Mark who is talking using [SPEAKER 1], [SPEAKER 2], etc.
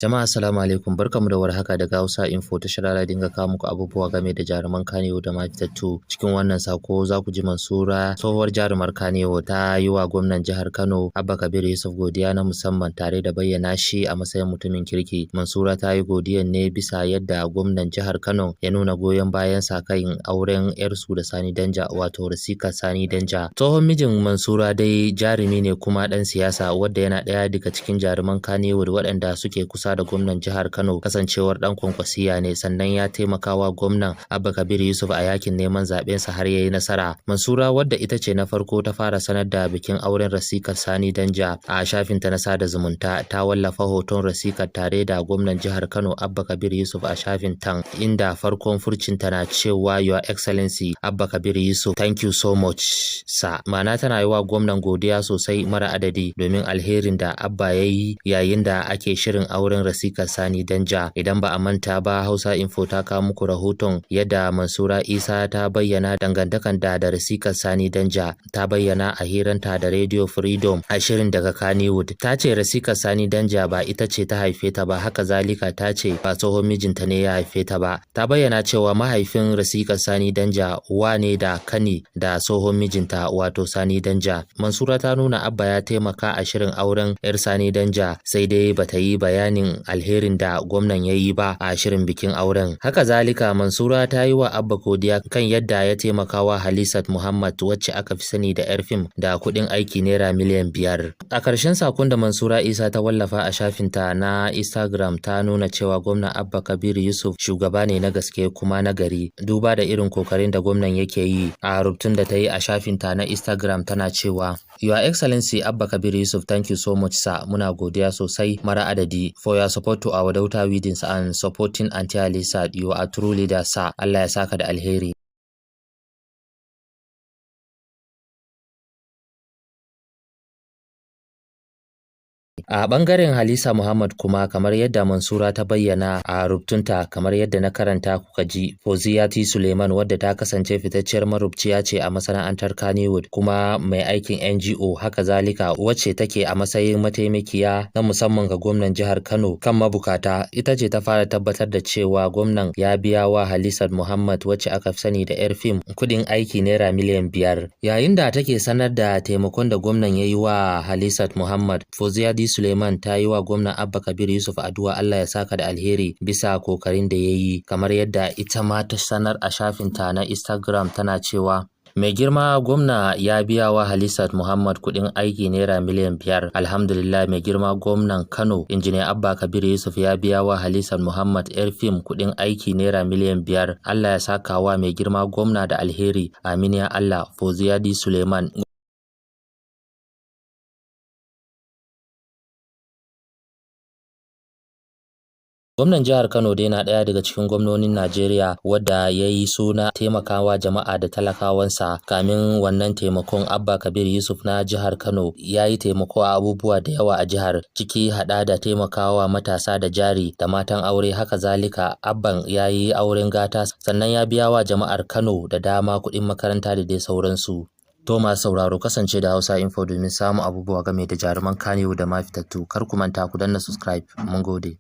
[SPEAKER 1] Jama'a, assalamu alaikum, barkamu da warhaka daga Hausa Info, tashar da dinga kawo muku abubuwa game da jaruman Kannywood da ma fitattu. Cikin wannan sako za ku ji Mansura, tsohuwar jarumar Kannywood, ta yi wa gwamnan jihar Kano Abba Kabir Yusuf godiya na musamman tare da bayyana shi a matsayin mutumin kirki. Mansura ta yi godiyan ne bisa yadda gwamnan jihar Kano ya nuna goyon bayan sa kan auren yarsu da Sani Danja, wato Rasika Sani Danja. Tsohon mijin Mansura dai jarumi ne kuma dan siyasa, wadda yana ɗaya daga cikin jaruman Kannywood waɗanda suke kusa da gwamnan jihar Kano, kasancewar dan Kwankwasiya ne, sannan ya taimakawa gwamnan Abba Kabir Yusuf a yakin neman zaben sa har yayi nasara. Mansura, wadda ita ce na farko ta fara sanar da bikin auren Rasikar Sani Danja a shafinta na sada zumunta, ta wallafa hoton Rasikar tare da gwamnan jihar Kano Abba Kabir Yusuf a shafin tan, inda farkon furcinta na cewa, "Your Excellency Abba Kabir Yusuf, thank you so much, sir." Ma'ana, tana yi wa gwamnan godiya sosai mara adadi domin alherin da Abba ya yi yayin da ake shirin auren Rasika Sani Danja. Idan ba a manta ba, Hausa Info ta kawo muku rahoton yadda Mansura Isa ta bayyana dangantakan da Rasika Sani Danja. Ta bayyana a hiranta da Radio Freedom a shirin Daga Kannywood. Ta ce Rasika Sani Danja ba ita ce ta haife ta ba, haka zalika ta ce ba tsohon mijinta ne ya haife ta ba. Ta bayyana cewa mahaifin Rasika Sani Danja wa ne da kani da tsohon mijinta, wato Sani Danja. Mansura ta nuna Abba ya taimaka a shirin auren 'yar Sani Danja, sai dai bata yi bayanin alherin da gwamnan ya yi ba a shirin bikin auren. Haka zalika, Mansura ta yi wa Abba godiya kan yadda ya taimaka wa Halisat Muhammad, wacce aka fi sani da 'yar fim, da kuɗin aiki naira miliyan 5. A ƙarshen sakon da Mansura Isa ta wallafa a shafinta na Instagram, ta nuna cewa gwamna Abba Kabir Yusuf shugaba ne na gaske kuma na gari. Duba da irin kokarin da gwamnan yake yi, a rubutun da ta yi a shafinta na Instagram tana cewa, "Your Excellency Abba Kabir Yusuf, thank you so much, sir. Muna godiya sosai mara adadi for your support to our daughter weddings and supporting Aunty Alisa. You are true leader, sir. Allah ya saka da alheri." A ɓangaren Halisa Muhammad kuma, kamar yadda Mansura ta bayyana a rubutunta, kamar yadda na karanta kuka ji, Foziyati Suleiman, wadda ta kasance fitacciyar marubciya ce a masana'antar Kannywood kuma mai aikin NGO, haka zalika wacce take a matsayin mataimakiya na musamman ga gwamnan jihar Kano kan mabukata, ita ce ta fara tabbatar da cewa gwamnan ya biya wa Halisat Muhammad, wacce aka fi sani da 'yar fim, kuɗin aiki naira miliyan 5. Yayin da take sanar da taimakon da gwamnan ya yi wa Halisat Muhammad, Foziyati Suleiman ta yi wa gwamna Abba Kabir Yusuf addu'a Allah ya saka da alheri bisa kokarin da ya yi, kamar yadda ita ma ta sanar a shafinta na Instagram, tana cewa, "Mai girma gwamna ya biya wa Halisat Muhammad kuɗin aiki naira miliyan 5. Alhamdulillah, mai girma gwamnan Kano Injiniya Abba Kabir Yusuf ya biya wa Halisat Muhammad 'yar fim kuɗin aiki naira miliyan 5. Allah ya saka wa mai girma gwamna da alheri. Amin ya Allah. Foziyadi Suleiman." Gwamnan jihar Kano dai na ɗaya daga cikin gwamnonin Najeriya wadda ya yi suna taimakawa jama'a da talakawansa. Kamin wannan taimakon, Abba Kabir Yusuf na jihar Kano ya yi taimako a abubuwa da yawa a jihar, ciki haɗa da taimakawa matasa da jari da matan aure. Haka zalika, Abban ya yi auren gata, sannan ya biya wa jama'ar Kano da dama kuɗin makaranta da dai sauransu. To, masu sauraro, kasance da Hausa Info domin samun abubuwa game da jaruman Kannywood da ma fitattu. Kar ku manta ku danna subscribe. Mun gode.